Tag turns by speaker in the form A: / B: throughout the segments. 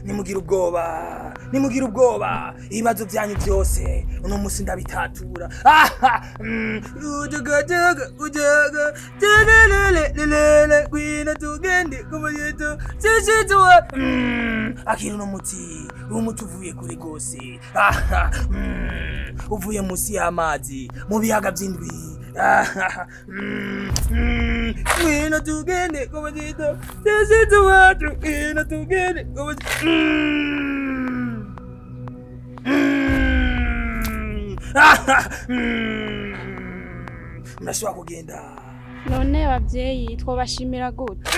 A: Nimugire ubwoba, nimugire ubwoba, ibibazo byanyu byose uno munsi ndabitatura. Udugaduga uduga lelelelele gwina tugende kumuyito sisituwa. Akira uno muti, uwo muti uvuye kure rwose. Uvuye munsi y'amazi mu biyaga by'indwi. Ngwino tugende kumuyito sisituwa, ngwino tugende kumuyito. Murashobora kugenda.
B: None abavyeyi twobashimira gute?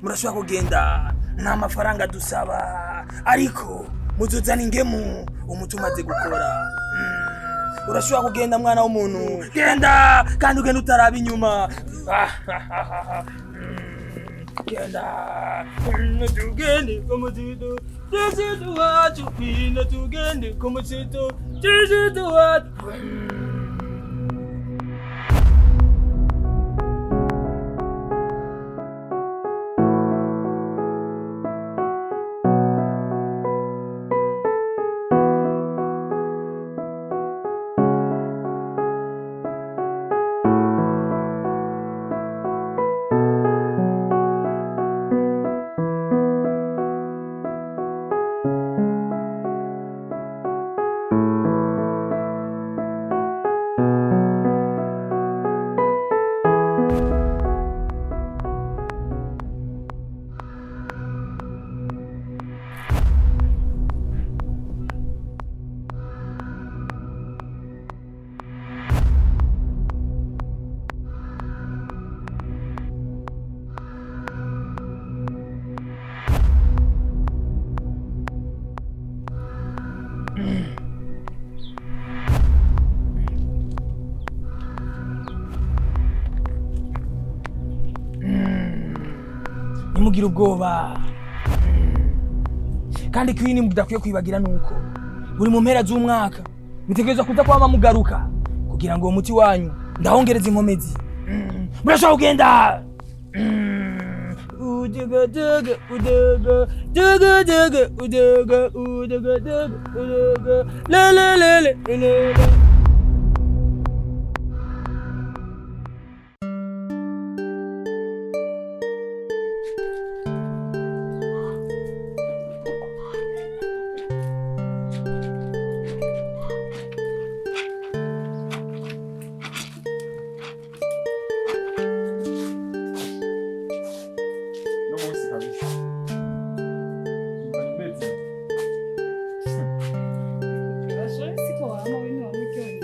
A: Murashobora kugenda, nta mafaranga dusaba, ariko muzuzana ingemu umuti umaze gukora. Urashobora kugenda, mwana w'umuntu, genda kandi ugenda utaraba inyuma. Genda. Ngwino tugende ku muzito tisitu wacu, ngwino tugende ku muzito tisitu wacu. Nimugire ubwoba. Kandi kwini mudakwiye kwibagira nuko buri mu mpera z'umwaka bitegerezwa kuza kwama mugaruka kugira ngo uwo muti wanyu ndahongereza inkomezi. Murashobora kugenda. Uduga duga uduga duga duga uduga uduga duga uduga le le le le le le.
C: No munsi kabisa. Mba meze.
B: Siko wama we ntiwamuryoheye.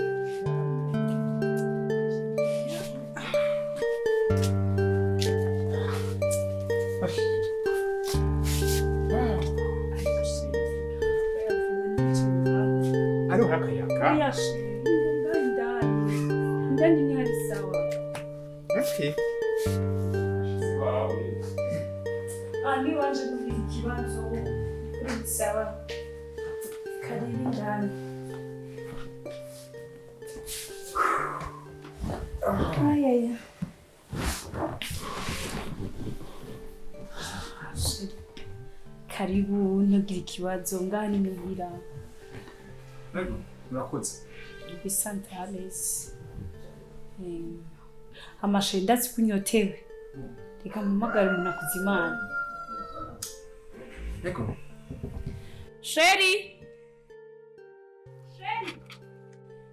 C: Ariho hakayaga.
B: Indani ntihari sawa.
C: Okay.
B: Ah, niwanje kugira ikibazo sawa, karibu indani. Ayaya, karibu, ntugire ikibazo, ngaha ni muhira.
C: Ego, murakoze.
B: Bisantaresi amashe, ndazi ko unyotewe, reka mpamagare umuntu akuzimana.
C: Ego.
B: Chéri,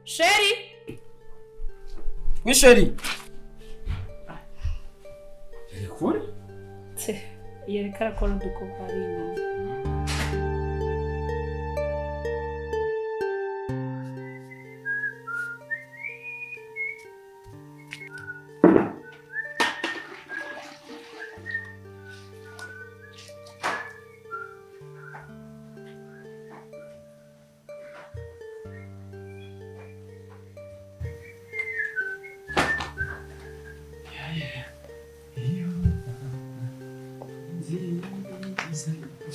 B: chéri.
C: Oui, chérie. Iri kure?
B: Yereka arakora udukorwa ari inyuma.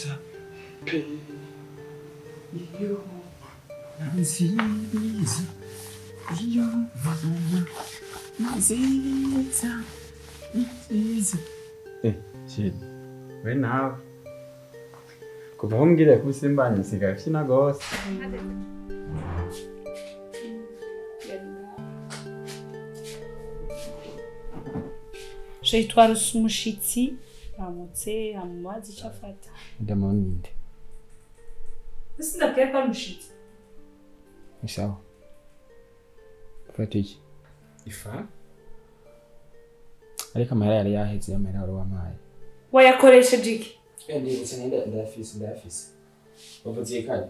C: Nziza pe iyo nziza iyo nziza nziza.
D: Shit. We nawe kuva aho umbwiriye ko usimbanye nsigaye mfyina gose.
B: Chéri twaruse umushitsi ramutse amubaza icyo afata.
C: Ndamubona ninde?
B: Ese ndakwiye ko ari umushitsi?
C: Ni sawa. Fata iki?
D: Ifa?
C: Ariko amahera yari yaheze, amahera wari wampaye.
B: Wayakoresheje iki?
C: Ndibutse nenda ndayafise ndayafise. Wavuze ikanye?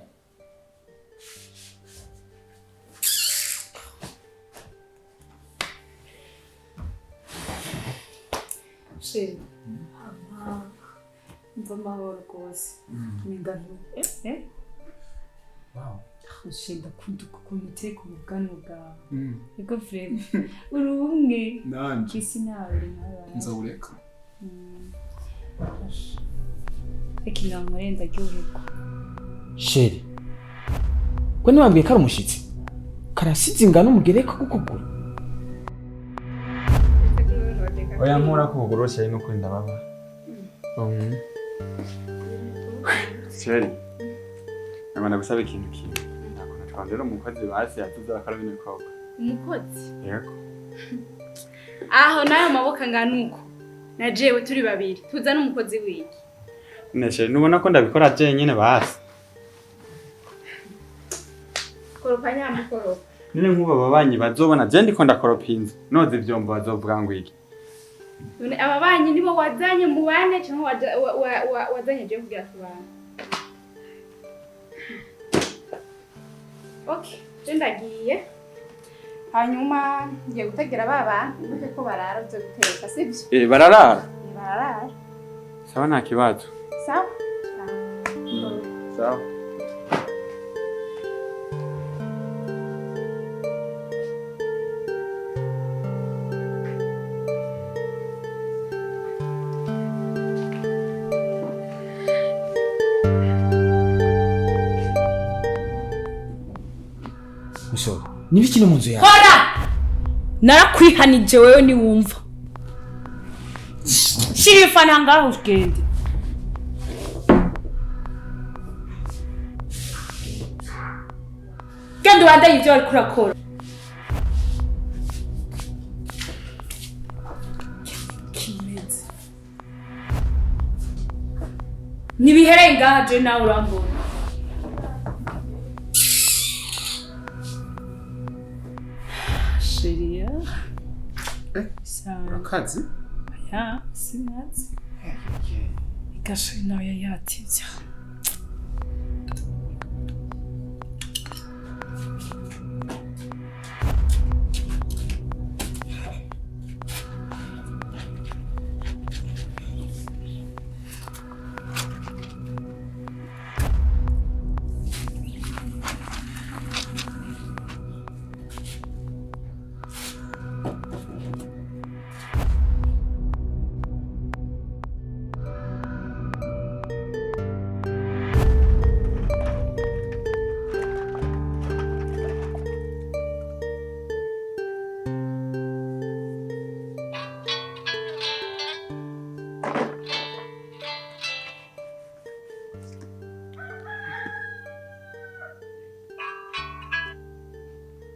B: Chéri, mva amahoro rwose. Mingano. Eh?
C: Wow.
B: Chéri ndakunda ukuntu uteka ubugano bwawe. Ego vraiment. Uri umwe.
C: Nanje
B: Kw'isi nawe nawe.
C: nzawureka.
B: Ariko inama ndaryoherwa.
C: Chéri. Ko ntiwambwiye ko ari umushitsi? Karasize ingano umugereka kukugura.
D: Oya nkura ku kuguru sheri n'ukuri ndababa. Sheri. Ngomba gusaba ikintu kimwe. Nta kuntu twandera umukozi basi yatuza akora bino bikorwa.
E: Umukozi?
D: Yego.
E: Aho nayo maboko angana uko. Na jewe turi babiri. Tuza n'umukozi wiki.
D: Ne sheri nubona ko ndabikora jenyine basi.
E: Koropa nyamukoropa.
D: None nk'ubu ababanyi bazobona je ndiko ndakoropa inzu. Noza ivyombo bazovuga ngo iki.
E: None ababanyi nibo wazanye mu bane cyangwa wazanye je kugira tubane? Okay, je ndagiye. Hanyuma ngiye gutegera baba, nibuke ko barara byo guteka, sibyo?
D: Bararara?
E: Bararara.
D: Sawa nta kibazo.
E: Sawa?
D: Sawa.
C: Musoro, nibiki no munzu yawe?
B: Hora! Narakwihanije wewe niwumva. Shira ifana ngaho ugende. Genda ubandanye ivyo wariko urakora. Kimeze. Nibihereye ngaha je nawe urambona. Sheria. Sawa.
C: Urakazi?
B: Ya, sinazi. Igashuri nawe yari yativye.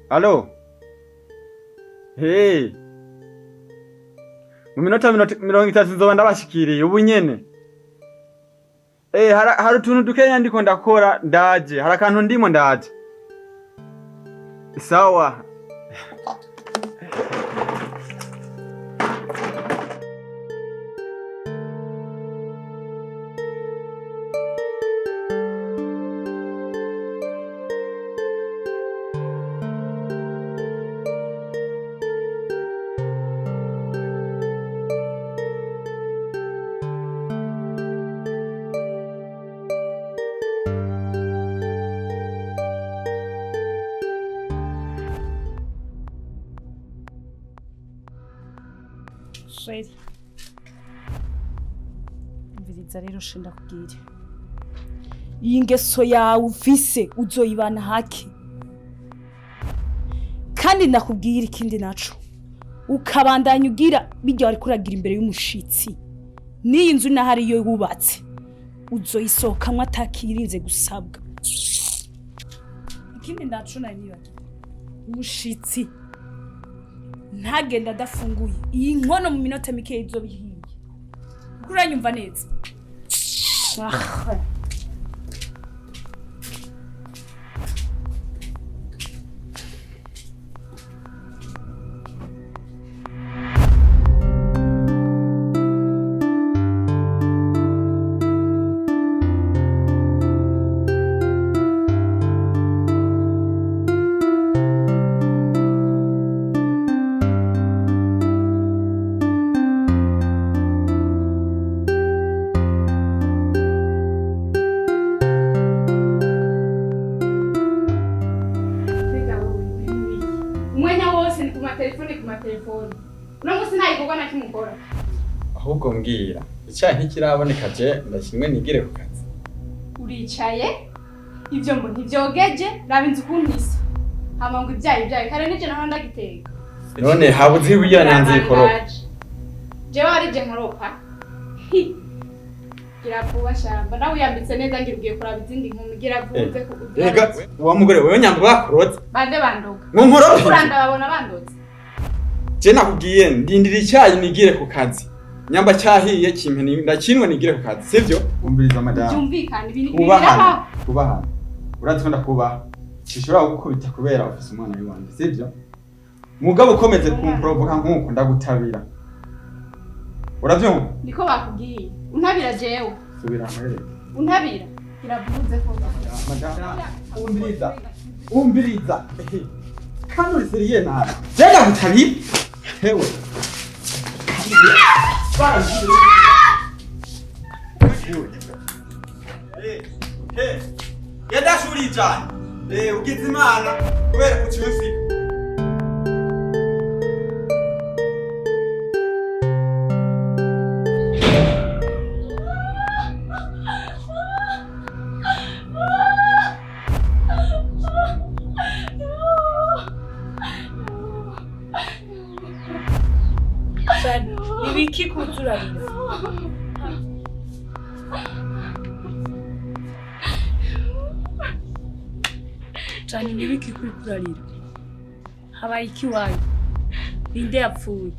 D: Allo? Hey. Mu minota 30 nzoba ndabashikiriye ubu nyene. Hari utuntu dukenya ndiko ndakora ndaje. Hari akantu ndimo ndaje. Sawa.
B: Sheri. Umviriza rero shinda kubwire. Iyi ngeso yawe ufise uzoyibana hake. Kandi ndakubwira ikindi naco. Ukabandanya ugira bijya wari kuragira imbere y'umushitsi. N'iyi nzu nahari yo wubatse. Uzoyisohokamwe atakirinze gusabwa. Ikindi naco nari nibagiwe. Umushitsi ntagenda adafunguye. Iyi nkono mu minota mike izoba ihiye. Uranyumva neza? Ah.
D: Ahubwo mbwira icyayi ntikiraboneka je ndakimwe nigire ku kazi.
E: Uricaye ibyo ngo ntivyogeje raba inzu ukuntu isa hama ngo ibyayi byayi kare nije naho ndagiteka.
D: None habuze ibiya nyanze ikoropa.
E: Jewe ari je nkoropa. Gira vuba shamba nawe uyambitse neza ngira ugiye kuraba izindi nkumi gira vuze ko
D: Ega wa mugore wewe nyamba bakorotse.
E: Bande bandoka.
D: Ngo nkorope.
E: Kuranda babona bandotse.
D: Je nakubwiye ndindira icyayi nigire ku kazi. Nyamba cyahiye kimpe ndakinwe nigire ku kazi sivyo? Umviriza madame.
E: Byumvikana ibintu
D: kubahana. Kubahana. Uratwenda kubaha. Sishobora gukubita kubera ofisi umwana wiwanje sivyo? Mugabo ukomeze kumprovoka nkuko ndagutabira. Uravyumva?
E: Niko bakubwiye. Untabira jewe.
D: Subira nkwereke.
E: Untabira. Kiravuze ko
D: madame. Umviriza. Umviriza. Kandi uri seriye nabi. Je ndagutabira. Hewe. Genda shuri cyane. Ugize Imana kubera kuciye usika.
B: Ibiki kuzurarira. Jani nibiki kurarira. Habaye iki wayo? Ninde yapfuye?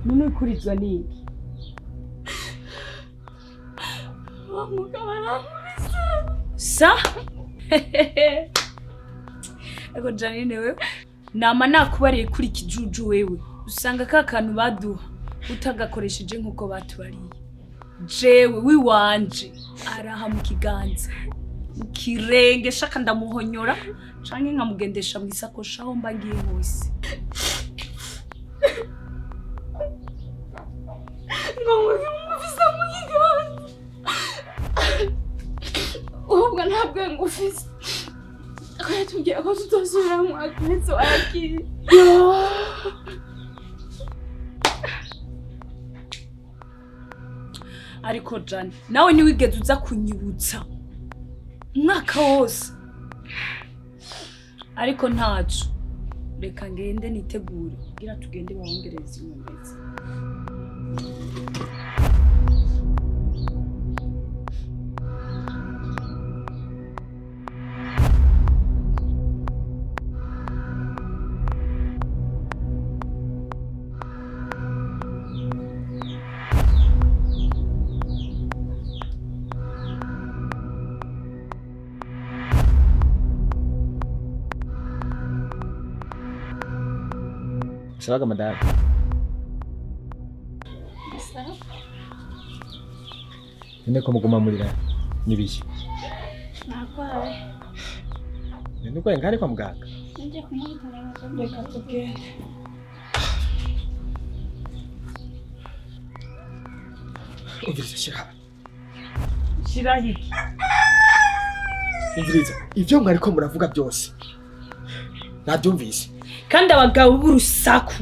B: None kurizwa niki?
F: Wa mugabo arankubise.
B: Sa? Ego Janine wewe nama nakubariye kuri kijuju wewe. Usanga ka kantu baduha utagakoresheje nkuko batubariye. Jewe wiwanje araha mu kiganza kirenge shaka ndamuhonyora canke nkamugendesha mu isakosha aho mba ngiye hose.
F: Ngo ngufise mu kiganza. Ubwo ntabwo ngufise. Ko yatubwiye ko tutosubira mu mwaka wakiye.
B: Ariko Jane nawe niwigeze uza kunyibutsa umwaka wose. Ariko ntaco, reka ngende nitegure kugira tugende bahongereze inyongeza.
C: Sawa madame.
E: Sawa.
C: Nende ko muguma murira nibiki?
F: Nakwaye.
C: Nende ko ngari kwa muganga.
F: Nje kumwitara reka tugende.
C: Umviriza shira.
B: Shira hiki.
C: Umviriza ivyo mwariko muravuga byose. Nabyumvise.
B: Kandi abagabo b'urusaku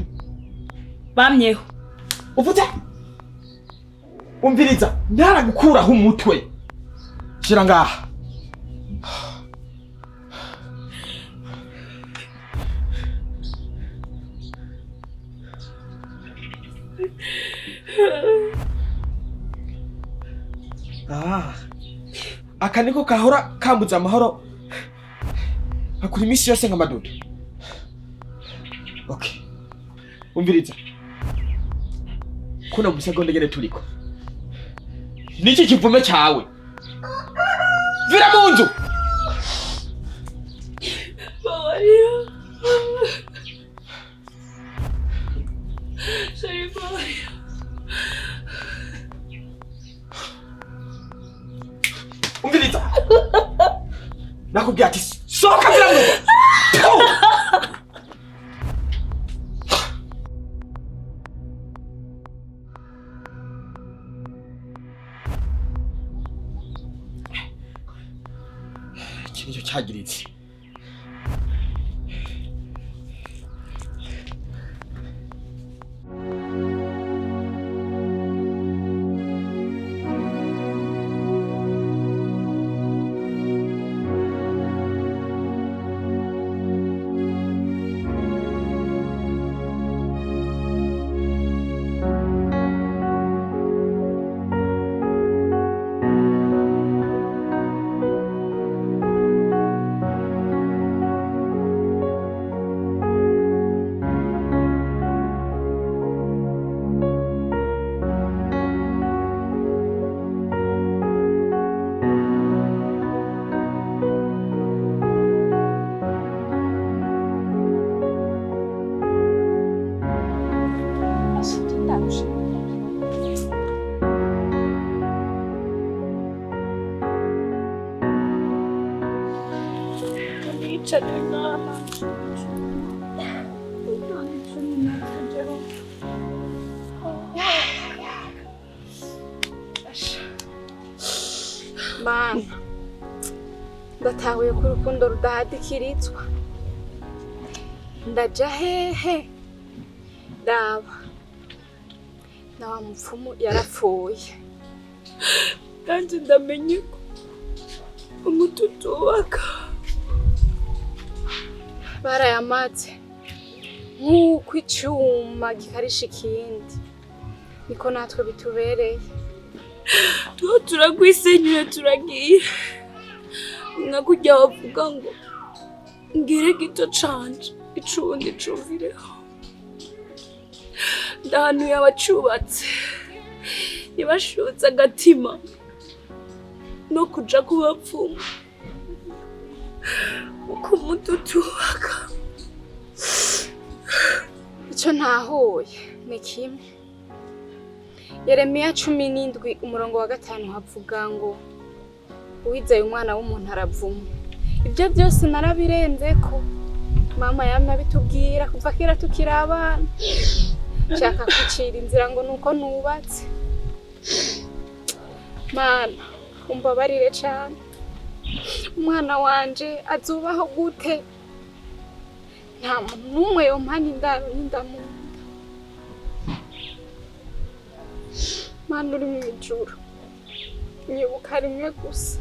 B: bamyeho.
C: Uvuze? Umviriza, ntaragukuraho umutwe. Shira ngaha. Ah. Aka niko kahora kambuza amahoro akura iminsi yose nk'amadudu. Okay. Umviriza. Kuna musegonda nyene turiko. Niki kivume cyawe? Vira mu nzu.
B: Babarira. Chéri, babarira.
C: Umviriza. Nakubwiye ati sohoka vira mu rugo. Iki nicyo cyagiritse.
F: Mana, ndatahuye ko urukundo rudahadikiritswa. Ndaja hehe? Raba, na wa mupfumu yarapfuye.
B: Kandi ndamenye ko umututu waka
F: Barayamaze nk'uko icyuma gikarisha ikindi, niko natwe bitubereye.
B: Tuba turagwisenyura turagiye nka kurya bavuga ngo ngire gito canje icundi cuvireho. Ndahanuye abacubatse ntibashutse agatima no kuja kubapfuma uko umututu waka.
F: Icyo ntahuye ni kimwe. Yeremiya 17 umurongo wa 5 havuga ngo uwizeye umwana w'umuntu aravumwa. Ibyo byose narabirenze ko mama yamye abitubwira kuva kera tukiri abana. Nshaka kucira inzira ngo nuko nubatse. Mana, umbabarire cyane. Umwana wanje azubaho gute? Nta muntu n'umwe yompana indaro n'indamunda. Mana uri mu ijuru, nyibuka rimwe gusa.